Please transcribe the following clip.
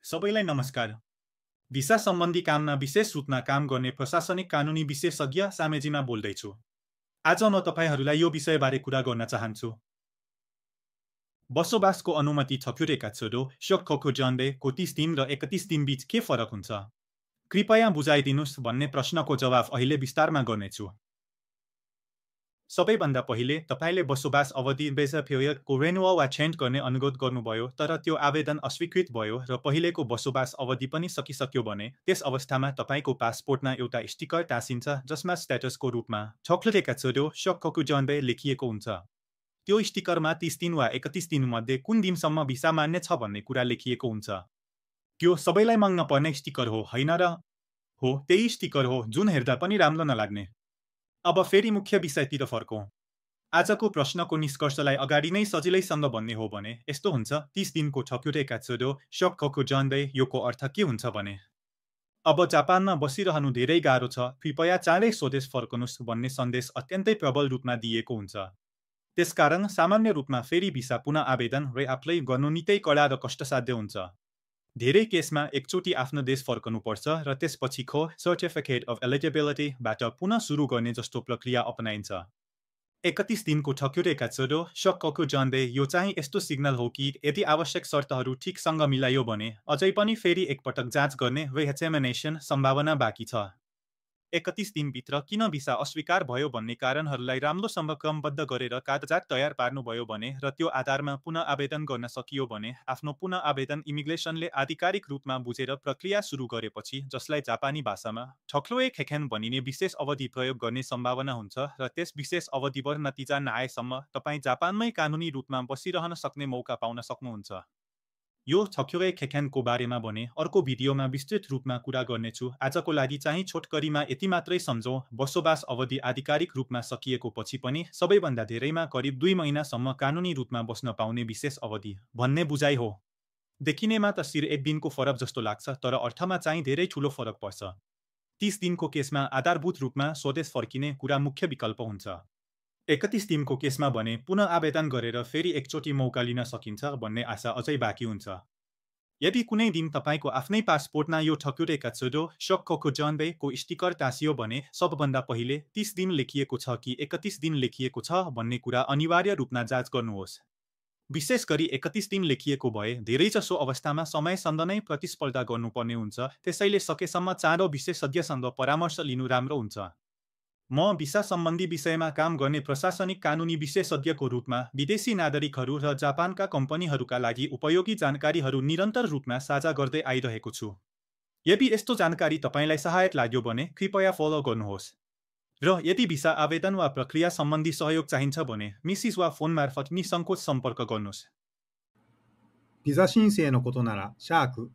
सबैलाई नमस्कार। भिसा सम्बन्धी काममा विशेष रूपमा काम गर्ने प्रशासनिक कानुनी विशेषज्ञ सामेजीमा बोल्दैछु। आज म तपाईहरूलाई यो विषयबारे कुरा गर्न चाहन्छु। बसोबासको अनुमति छक्युरेका छोडो शोकखोको जन्डेको 30 दिन र 31 दिन बीच के फरक हुन्छ? कृपया बुझाइदिनुस् भन्ने प्रश्नको जवाफ अहिले विस्तारमा गर्नेछु। सबैभन्दा पहिले तपाईले बसोबास अवधि बेजाफेयरको रेनुअल वा चेन्ज गर्ने अनुरोध गर्नुभयो तर त्यो आवेदन अस्वीकृत भयो र पहिलेको बसोबास अवधि पनि सकिसक्यो भने त्यस अवस्थामा तपाईको पासपोर्टमा एउटा स्टिकर टाँसिन्छ जसमा स्ट्याटसको रूपमा छक्युरेका छोडो शोकखोको जन्डे लेखिएको हुन्छ। त्यो स्टिकरमा 30 दिन वा 31 दिन मध्ये कुन दिनसम्म भिसा मान्य छ भन्ने कुरा लेखिएको हुन्छ। त्यो सबैलाई माग्न पर्ने स्टिकर हो हैन र? हो, त्यही स्टिकर हो जुन हेर्दा पनि राम्रो नलाग्ने। अब फेरि मुख्य विषयतिर फर्कौं। आजको प्रश्नको निष्कर्षलाई अगाडि नै सजिलैसँग भन्ने हो भने यस्तो हुन्छ। 30 दिनको छक्युरेका छोडो शोकखोको जन्डे योको अर्थ के हुन्छ भने अब जापानमा बसिरहनु धेरै गाह्रो छ, कृपया चाँडै स्वदेश फर्कनुस् भन्ने सन्देश अत्यन्तै प्रबल रूपमा दिएको हुन्छ। त्यसकारण सामान्य रूपमा फेरि भिसा पुनः आवेदन अप्लाई गर्नु निकै कडा र कष्टसाध्य हुन्छ। धेरै केसमा एकचोटि आफ्नो देश फर्कनुपर्छ र त्यसपछिको सर्टिफिकेट अफ एलिजिबिलिटीबाट पुनः सुरु गर्ने जस्तो प्रक्रिया अपनाइन्छ। 31 दिनको छक्युरेका छोडो शोकखोको जन्डे यो चाहिँ यस्तो सिग्नल हो कि यदि आवश्यक शर्तहरू ठिकसँग मिलाइयो भने अझै पनि फेरि एकपटक जाँच गर्ने एक्जामिनेसन सम्भावना बाँकी छ। 31 दिनभित्र किन भिसा अस्वीकार भयो भन्ने कारणहरूलाई राम्रोसँग क्रमबद्ध गरेर कागजात तयार पार्नुभयो भने र त्यो आधारमा पुनः आवेदन गर्न सकियो भने आफ्नो पुनः आवेदन इमिग्रेसनले आधिकारिक रूपमा बुझेर प्रक्रिया सुरु गरेपछि जसलाई जापानी भाषामा छक्लोए खेखेन भनिने विशेष अवधि प्रयोग गर्ने सम्भावना हुन्छ र त्यस विशेष अवधिभर नतिजा नआएसम्म तपाईँ जापानमै कानुनी रूपमा बसिरहन सक्ने मौका पाउन सक्नुहुन्छ। यो छक्युरे खेखेनको बारेमा भने अर्को भिडियोमा विस्तृत रूपमा कुरा गर्नेछु। आजको लागि चाहिँ छोटकरीमा यति मात्रै सम्झौँ। बसोबास अवधि आधिकारिक रूपमा सकिएको पछि पनि सबैभन्दा धेरैमा करिब 2 महिनासम्म कानुनी रूपमा बस्न पाउने विशेष अवधि भन्ने बुझाइ हो। देखिनेमा त सिर्फ 1 दिनको फरक जस्तो लाग्छ तर अर्थमा चाहिँ धेरै ठूलो फरक पर्छ। 30 दिनको केसमा आधारभूत रूपमा स्वदेश फर्किने कुरा मुख्य विकल्प हुन्छ। 31 दिनको केसमा भने पुनः आवेदन गरेर फेरि एकचोटि मौका लिन सकिन्छ भन्ने आशा अझै बाँकी हुन्छ। यदि कुनै दिन तपाईको आफ्नै पासपोर्टमा यो छक्युरेका छोडो शोकखोको जन्डेको स्टिकर टाँसियो भने सबभन्दा पहिले 30 दिन लेखिएको छ कि 31 दिन लेखिएको छ भन्ने कुरा अनिवार्य रूपमा जाँच गर्नुहोस्। विशेष गरी 31 दिन लेखिएको भए धेरैजसो अवस्थामा समयसँग नै प्रतिस्पर्धा गर्नुपर्ने हुन्छ। त्यसैले सकेसम्म चाँडो विशेषज्ञसँग परामर्श लिनु राम्रो हुन्छ। म भिसा सम्बन्धी विषयमा काम गर्ने प्रशासनिक कानुनी विशेषज्ञको रूपमा विदेशी नागरिकहरू र जापानका कम्पनीहरूका लागि उपयोगी जानकारीहरू निरन्तर रूपमा साझा गर्दै आइरहेको छु। यदि यस्तो जानकारी तपाईलाई सहायक लाग्यो भने कृपया फलो गर्नुहोस्। र यदि भिसा आवेदन वा प्रक्रिया सम्बन्धी सहयोग चाहिन्छ भने मिसिस वा फोन मार्फत निसङ्कोच सम्पर्क गर्नुहोस्।ビザ申請のことならシャーク